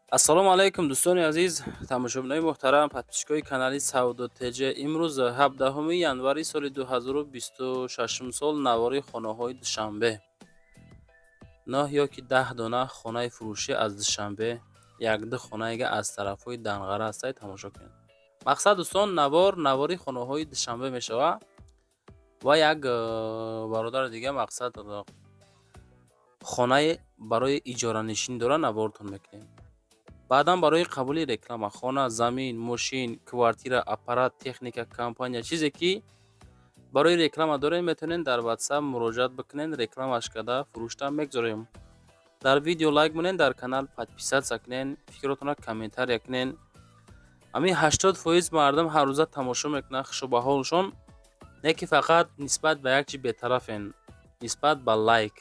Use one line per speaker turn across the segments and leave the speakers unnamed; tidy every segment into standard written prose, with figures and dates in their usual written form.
Ассалому алайкум, дӯстони азиз, тамошобинои муҳтарам, подписчикои канали Савдо ТЖ. Имрӯз 17 январи соли 2026 сол, навори хонаҳои Душанбе. 9 ё ки 10 дона хонаи фурӯшӣ аз Душанбе, якду хонаега аз тарафҳои Данғара ҳастаи, тамошо кунед. Мақсад, дӯстон, навор навори хонаҳои Душанбе мешавад ва як бародари дига, мақсад, хонаи барои иҷоранишинӣ дора, навортон мекунем. Баъдан барои қабули реклама хона, замин, мошин, квартира, аппарат, техника, компания, чизе ки барои реклама дорем, метавонед дар WhatsApp муроҷиат бикунед, рекламаш карда фурӯшта мегзорем. Дар видео лайк монед, дар канал подписаться кунед, фикротонро комментария кунед. Ҳамин 80% мардум ҳаррӯза тамошо мекунанд, хушу ба ҳолшон, не ки фақат нисбат ба як чи бетарафен, нисбат ба лайк.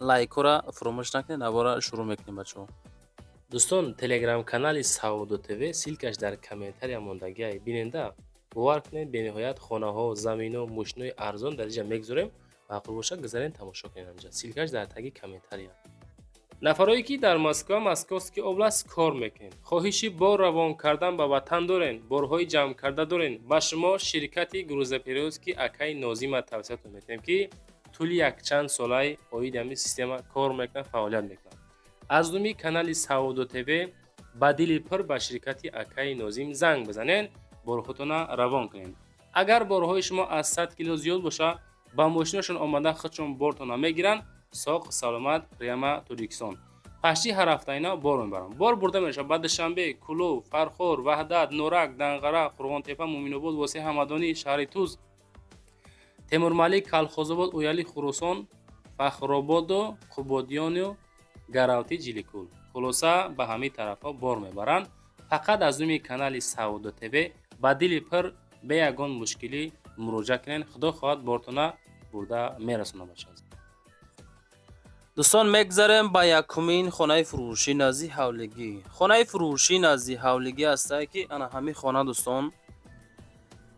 Лайкҳоро фуромӯш накунед, навора шурӯъ мекунем, бачаҳо.
Дӯстон, телеграм-канали Савдо ТВ, ссылкаш дар комментария мондагиай, биненда. Бовар кунед, бениҳоят хонаҳо, замино, мошинои арзон дар инҷа мегузорем. Маъқул бошад, гузарен, тамошо кунед анҷа. Ссылкаш дар таги комментария. Нафарое ки дар Москва, Московский область кор мекунед, хоҳиши бор равон кардан ба ватан дорен, борҳои ҷамъкарда дорен, ба шумо ширкати грузоперевозки акаи Нозима тавсиятон метиҳем, ки тӯли якчанд солаи оиди ҳамин система кор мекунад, фаъолият мекунад. Аз номи канали Савдо ТВ ба дили пур ба ширкати акаи Нозим занг бизанед, борҳотона равон кунед. Агар борҳои шумо аз 100 кило зиёд боша, ба мошинашон омада, худшон бортона мегиранд, соқ саломат, прямо Тоҷикистон. Пашти ҳар ҳафта ина бор мебаранд. Бор бурда мешавад ба Душанбе, Кӯлоб, Фархор, Ваҳдат, Норак, Данғара, Қурғонтепа, Муъминобод, Восеъ, Ҳамадонӣ, шаҳри Туз, Темурмалик, Калхозобод, Ояли, Хуросон, Фахрободу Қубодиёну Гаравти, Ҷиликул. Хулоса, ба ҳамин тарафҳо бор мебаранд. Фақат аз номи канали Савдо ТВ ба дили пур, бе ягон мушкилӣ муроҷиат кунед. Худо хоҳад, бортона бурда мерасонад, бача.
Дӯстон, мегзарем ба якумин хонаи фурӯшӣ назди ҳавлигӣ. Хонаи фурӯшӣ назди ҳавлигӣ ҳастае, ки ана ҳамин хона, дӯстон,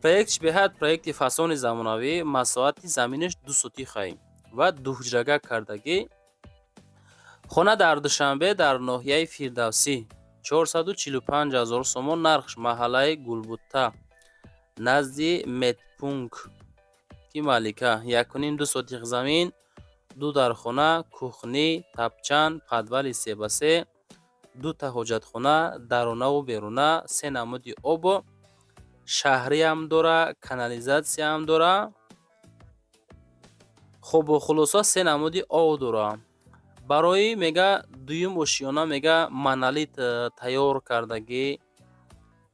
проектш беҳад проекти фасони замонавӣ, масоҳати заминаш 2 сотихай ва дуҳуҷрага кардагӣ. Хона дар Душанбе, дар ноҳияи Фирдавсӣ, 445 ҳазор сомон нархш, маҳаллаи Гулбутта, назди медпункт ки Малика, якуним ду сотих замин, ду дархона, кухни, тапчан, подвали 3 ба 3, дута ҳоҷатхона, дарунаву беруна, се намуди обу шаҳриам дора, канализатсияам дора. Хубу хулоса, се намуди об дора. Барои мега дуюм ошиёна, мега монолит тайёр кардагӣ.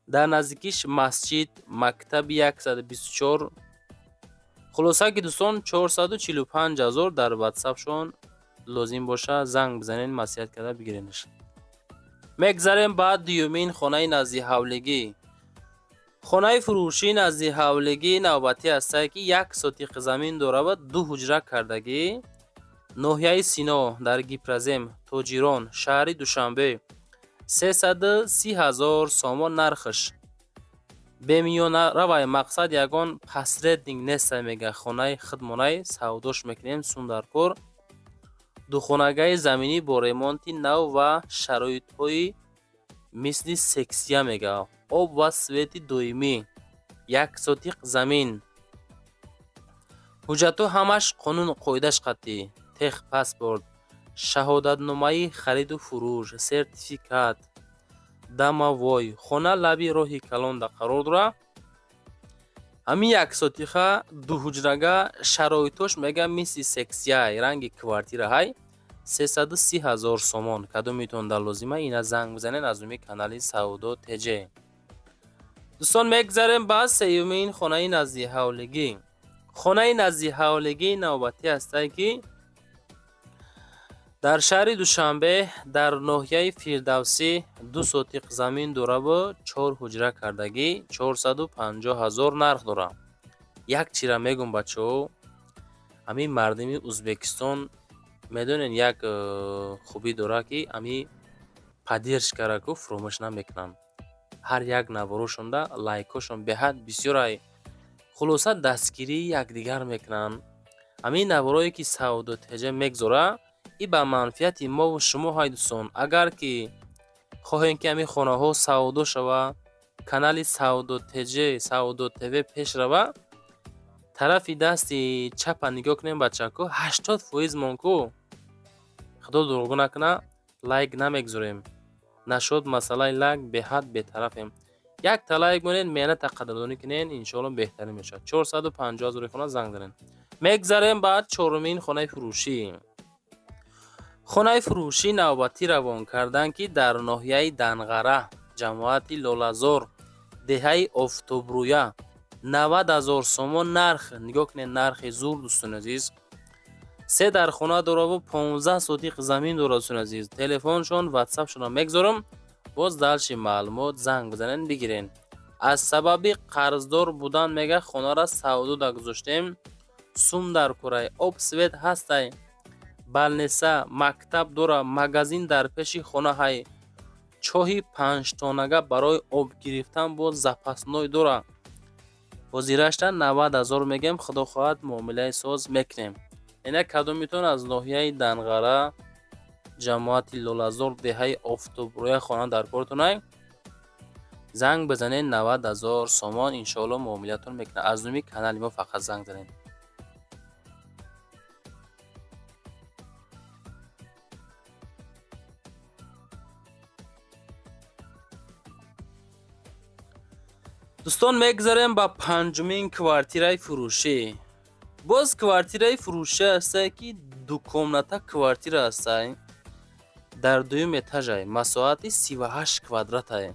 Дар наздикиш масҷид, мактаби 124. Хулоса ки, дӯстон, 445 ҳазор. Дар ватсапшон лозим боша, занг бизанед, маслиҳат карда бигиренаш. Мегзарем ба дуюмин хонаи назди ҳавлигӣ. Хонаи фурӯшӣ назди ҳавлигӣ навбатӣ ҳастае, ки як сотиқ замин дора ва ду ҳуҷра кардагӣ. Ноҳияи Сино, дар Гипрозем, Тоҷирон, шаҳри Душанбе, 330 ҳазор сомон нархш. Бемиёнаравай, мақсад, ягон посредник нестай, мега, хонаи худмонай, савдош мекунем, сум дар кор. Духонагаи заминӣ бо ремонти нав ва шароитҳои мисли сексия, мега, об ва свети доимӣ, як сотиқ замин, ҳуҷҷатҳо ҳамаш қонуну қоидаш қатъӣ, техпаспорт, шаҳодатномаи хариду фурӯш, сертификат домовой. Хона лаби роҳи калонда қарор дорад. Ҳамин як сотиха, дуҳуҷрага, шароитош, мега, мисли сексияй, ранги квартираҳай, 330 ҳазор сомон. Кадомитон дар лозима, ина занг бизанед аз номи канали Савдо ТЖ. Дӯстон, мегзарем ба сеюмин хонаи назди ҳавлигӣ. Хонаи назди ҳавлигӣ навбатӣ ҳастае, ки дар шаҳри Душанбе, дар ноҳияи Фирдавсӣ, ду сотиқ замин дораву чор ҳуҷра кардагӣ, 450 ҳазор нарх дорад. Як чира мегӯм, бачаҳо, ҳамин мардуми Ӯзбекистон, медонед, як хубӣ дорад, ки ҳамин поддержкаро ку фуромӯш намекунанд. Ҳар як наворошонда лайкҳошон беҳад бисёрай. Хулоса, дастгирии якдигар мекунанд. Ҳамин наворое ки Савдо ТЖ мегзора, и ба манфиати мову шумо ҳай, дӯстон. Агар ки Хоҳем, ки ҳамин хонаҳо савдо шава, канали Савдо ТЖ, Савдо ТВ пеш рава. Тарафи дасти чапа нигоҳ кунем, бачако, 80% мон ку. Худо дурӯғгӯ накуна, лайк намегузорем. Нашуд масъалаи лайк, беҳад бетарафем. Якта лайк монед, меҳната қадрдонӣ кунен, иншоалло беҳтарин мешавад. 450 ҳазори хона, занг занед. Мегзарем ба чорумин хонаи фурӯшӣ. Хонаи фурӯшӣ навбатӣ равон кардан, ки дар ноҳияи Данғара, ҷамоати Лолазор, деҳаи Офтобрӯя, 90 000 сомон нарх. Нигоҳ кунед, нархи зур, дӯстони азиз. Се дар хона дораву 15 сотиқ замин дорад, дӯстони азиз. Телефоншон, ватсапшонро мегзорам, боз дальше маълумот занг бизанед, бигирен. Аз сабаби қарздор будан, мега, хонара савдода гузоштем. Сум дар курай, об, свет ҳастай, больница, мактаб дора, магазин дар пеши хона ҳай, чоҳи панҷтонага барои об гирифтан боз запасной дора. Ҳозирашта 90 000 мегем, худо хоҳад, муомилаи соз мекунем. Ина кадомитон аз ноҳияи Данғара, ҷамоати Лолазор, деҳаи Офтобрӯя хона дар кортонай, занг бизанед, 90 000 сомон, иншоалло муомилатон мекунад. Аз номи канали мо фақат занг занед. Дӯстон, мегзарем ба панҷумин квартираи фурӯшӣ. Боз квартираи фурӯшӣ ҳастае, ки дукомната квартира ҳастай, дар дуюм этажай, масоҳати 38 квадратай.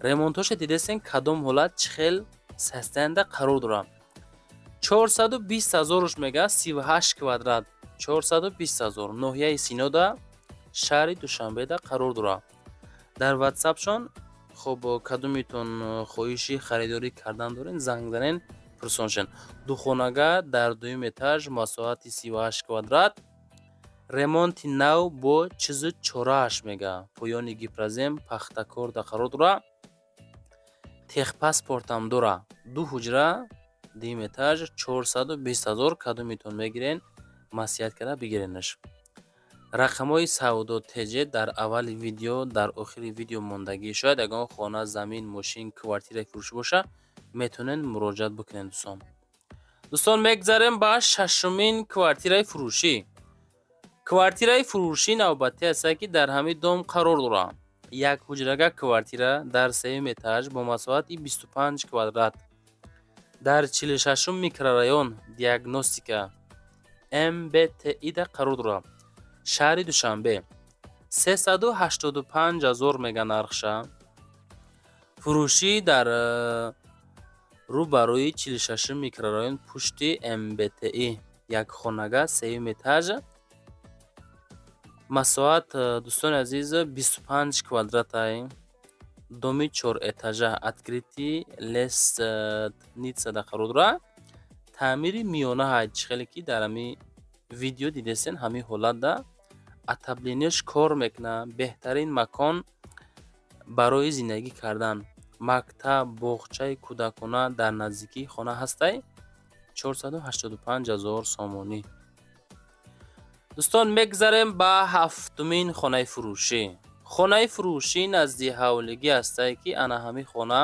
Ремонтоша дидесен, кадом ҳолат, чӣ хел состояние да қарор дорад. 420 ҳазоруш мега, 38 квадрат, 420 000, ноҳияи Синода, шаҳри Душанбеда қарор дорад. Дар ватсапшон, хоб, кадомитон хоҳиши харидорӣ кардан дорен, занг занен, пурсон шен. Духонага дар дуюм этаж, масоҳати 38 квадрат, ремонти нав бо чизу чорааш, мега, поёни Гипрозем, Пахтакорда қарор дорад, техпаспортам дора. Ду ҳуҷра, дуюм этаж, 420 000. Кадомитон мегирен, маслиҳат карда бигиренаш. Рақамҳои Савдо ТЖ дар аввали видео, дар охири видео мондагӣ. Шояд ягон хона, замин, мошин, квартираи фурӯшӣ боша, метавонед муроҷиат бикунед, дӯстон. Дӯстон, мегзарем ба шашумин квартираи фурӯшӣ. Квартираи фурӯшӣ навбатӣ ҳастад, ки дар ҳамин дом қарор дорад. Як ҳуҷрага квартира дар сеюм этаж бо масоҳати 25 квадрат, дар 46-ум микрорайон Диагностика МБТИда қарор дорад, шаҳри Душанбе. 385 000 мега нархша. Фурӯшӣ дар рӯ ба рӯи 46-ум микрорайон, пушти МБТИ, якхонага, сеюм этаж, масоҳат, дӯстони азиз, 25 квадратай. Доми чорэтажа, открытый лестницада қарор дорад. Таъмири миёна ҳай, чӣ хеле ки дар ҳамин видео дидесен, ҳамин ҳолатда отопление ш кор мекунад. Беҳтарин макон барои зиндагӣ кардан. Мактаб, боғчаи кӯдакона дар наздикии хона ҳастай. 485 000 сомонӣ. Дӯстон, мегзарем ба ҳафтумин хонаи фурӯшӣ. Хонаи фурӯшӣ назди ҳавлигӣ ҳастае, ки ана ҳамин хона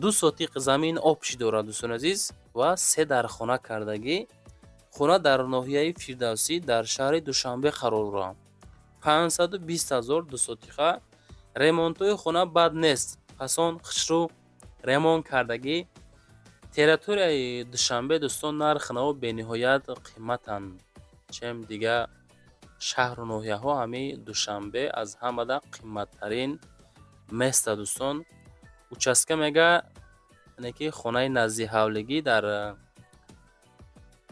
ду сотиқ замин общий дорад, дӯстони азиз, ва се дархона кардагӣ. Хона дар ноҳияи Фирдавсӣ, дар шаҳри Душанбе қарор дорад. 520 000, дусотиқа. Ремонтҳои хона бад нест, пасон хушрӯ ремонт кардагӣ. Территорияи Душанбе, дӯстон, нархи наво бениҳоят қиматанд, чем дигар шаҳру ноҳияҳо. Ҳамин Душанбе аз ҳамада қиматтарин места, дӯстон. Участка, мега, яъне ки хонаи назди ҳавлигӣ дар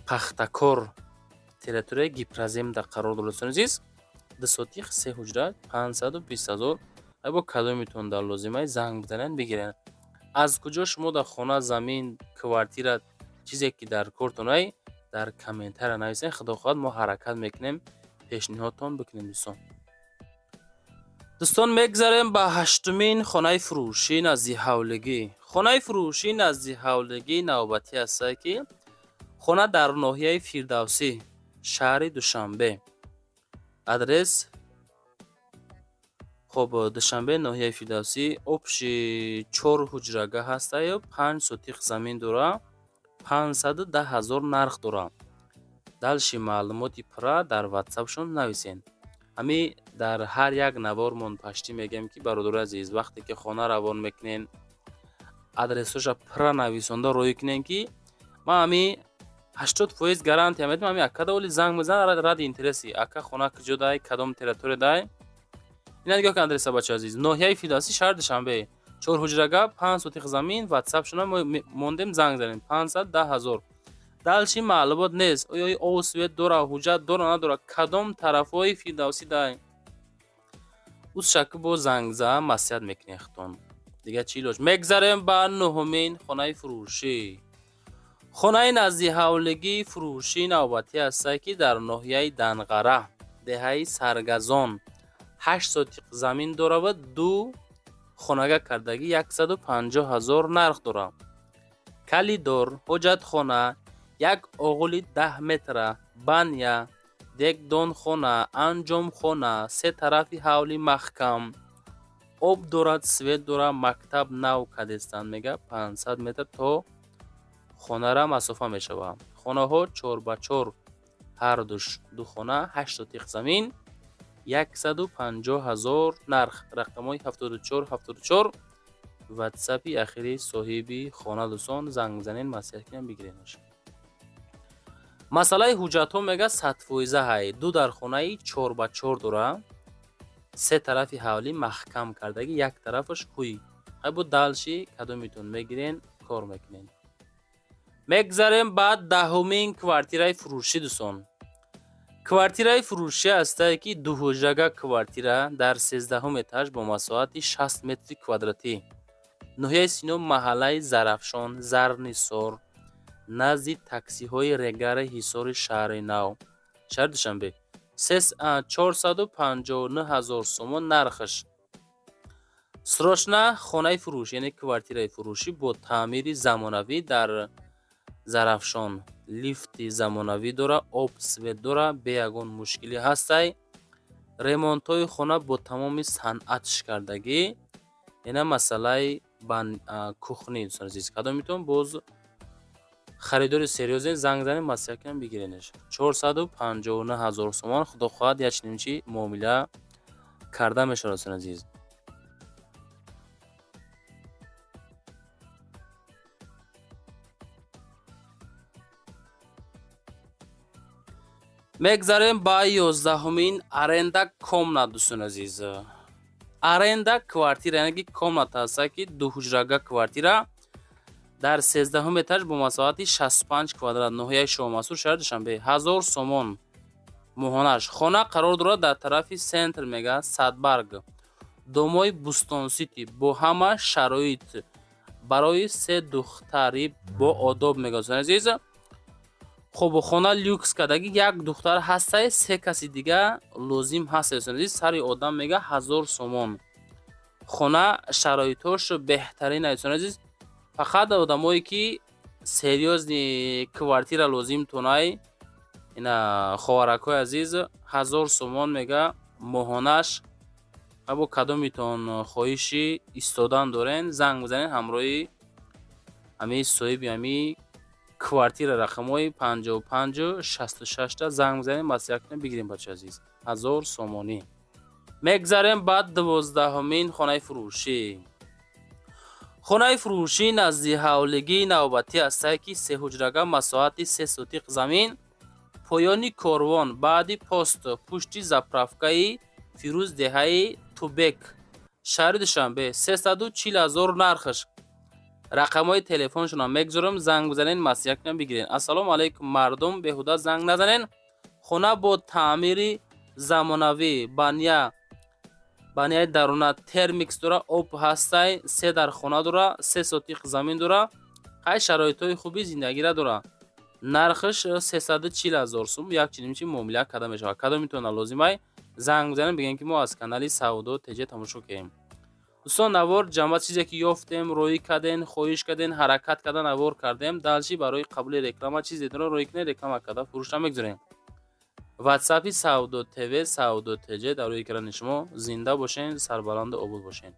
Пахтакор, территорияи Гипроземда қарор дорад, дӯстони азиз. Ду сотих, се ҳуҷра, 520 000. Бо кадомитон дар лозимай, занг бизанед, бигиред. Аз куҷо шумо дар хона, замин, квартира, чизе ки дар кортонай, дар комментария нависед. Худо хоҳад, мо ҳаракат мекунем, пешниҳодтон бикунем, дӯстон. Дӯстон, мегзарем ба ҳаштумин хонаи фурӯшӣ назди ҳавлигӣ. Хонаи фурӯшӣ назди ҳавлигӣ навбатӣ ҳастае, ки хона дар ноҳияи Фирдавсӣ, шаҳри Душанбе. Адрес: Хоб, Душанбе, ноҳияи Фирдавсӣ, общий чор ҳуҷрага ҳастаю 5 сотих замин дора, 510 000 нарх дора. Дальше маълумоти пурра дар ватсапшон нависен. Ҳами дар ҳар як навормон паштӣ мегӯем, ки, бародари азиз, вақте ки хона равон мекунен, адресҳоша пурра нависонда роҳӣ кунен, ки ман ҳами 80% гарантия медиҳам. Ҳами акада оли занг мезанад ради интереси: «Ака, хона куҷо дай, кадом территория дай?» Ина нигоҳ кун адреса, бача азиз: ноҳияи Фирдавсӣ, шаҳри Душанбе, чор ҳуҷрага, 5 сотих замин. Ватсапшона мондем, занг занем. 510 000. Дальше маълумот нест: оё обу свет дора, ҳуҷҷат дора, надора, кадом тарафҳои Фирдавсӣ дай. Узшаки бо зангза маслиҳат мекунем худтон, дигар чӣ илоҷ. Мегзарем ба нуҳумин хонаи фурӯшӣ. Хонаи назди ҳавлигии фурӯшӣ навбатӣ ҳастад, ки дар ноҳияи Данғара, деҳаи Саргазон, 8 сотиқ замин дора ва ду хонага кардагӣ, 150 000 нарх дорад. Калидор, ҳоҷатхона, як оғули 10 метра, баня, дегдонхона, анҷомхона, се тарафи ҳавли маҳкам, об дорад, свет дорад, мактаб нав кадестанд. Мега, 500 метр то хонара масофа мешавад. Хонаҳо 4 ба 4, ҳардуш ду хона, 8 сотиқ замин, 150 000 нарх. Рақамҳои 74 74 ватсапи ахири соҳиби хона. Дӯстон, занг бизанед, маслиҳат кунем, бигиренаш. Масъалаи ҳуҷҷатҳо, мега, 100-фоиза ҳай. Ду дар хонаи 4 ба 4 дора, се тарафи ҳавлӣ маҳкам кардагӣ, як тарафаш ҳуй ҳай бо. Дальше кадомитон мегирен, кор мекунен. Мегзарем ба 10-умин квартираи фурӯшӣ. Дӯстон, квартираи фурӯшӣ ҳастае, ки дуҳуҷрага квартира дар 13-ум этаж бо масоҳати 60 метри квадратӣ, ноҳияи Сино, маҳаллаи Зарафшон, Зарнисор, назди таксиҳои Регари Ҳисори шаҳри нав, шаҳри Душанбе, 459 000 сомон нархаш. Срочно хонаи фурӯш, яъне квартираи фурӯшӣ бо таъмири замонавӣ дар Зарафшон, лифти замонавӣ дора, об, свет дора, бе ягон мушкилӣ ҳастай. Ремонтҳои хона бо тамоми санъатш кардагӣ. Ина масъалаи кухни. Дӯстони азиз, кадомитон боз харидори серьёзен, занг занед, маслиҳат кунем, бигиренаш. 459 000 сомон. Худо хоҳад, як чунин чи муомила карда мешавад, дӯстони азиз. Мегзарем ба 11-умин аренда комнат. Дӯстони азиз, аренда квартира, яъне ки комната ҳаста, ки дуҳуҷрага квартира дар 13-ум этаж бо масоҳати 65 квадрат, ноҳияи Шоҳмансур, шаҳри Душанбе, 1000 сомон моҳонаш. Хона қарор дорад дар тарафи центр, мега, Садбарг, домои Бустон Сити, бо ҳама шароит барои се духтари бо одоб, мега, дӯстони азиз. Хоб, хона люкс кардагӣ, як духтар ҳастай, се каси дига лозим ҳаст, дӯстони азиз. Сари одам, мега, 1000 сомон. Хона шароитҳош беҳтарин, дӯстони азиз. Фақат одамое ки серьёзный квартира лозим тунай, ина, ховаракҳои азиз, 1000 сомон, мега, моҳонаш. Або кадомитон хоҳиши истодан дорен, занг бизанед ҳамроҳи ҳамин соҳиби ҳамин квартира. Рақамҳои 55 66-та занг бизанед, маслиҳат кунем, бигирем, бачаи азиз, 1000 сомонӣ. Мегзарем ба 12-умин хонаи фурӯшӣ. Хонаи фурӯшӣ назди ҳавлигии навбатӣ ҳастае, ки сеҳуҷрага, масоҳати 3 сотиқ замин, поёни корвон, баъди пост, пушти заправкаи Фирӯз, деҳаи Тубек, шаҳри Душанбе, 340 000 нархаш. Рақамҳои телефоншонам мегузорам, занг бизанед, маслиҳат кунем, бигиред. Ассалому алайкум, мардум, беҳуда занг назанед. Хона бо таъмири замонавӣ, баня, баняи даруна термикс дора, об ҳастай, се дар хона дора, 3 сотиқ замин дора, ҳай, шароитҳои хуби зиндагира дора. Нархаш 340 000 сум, як чинимчи муомила карда мешавад. Кадомитона лозимай, занг бизанед, бигӯем, ки мо аз канали Савдо ТЖ тамошо кардем. Дӯстон, навор ҷамъат, чизе ки ёфтем, роҳӣ кардем, хоҳиш кардем, ҳаракат карда навор кардем. Дальше барои қабули реклама чизетонро роҳӣ кунед, реклама карда фурӯшта мегузорем. Ватсапи Савдо ТВ, Савдо ТЖ дар рӯи экрани шумо. Зинда бошен, сарбаланду обод бошен.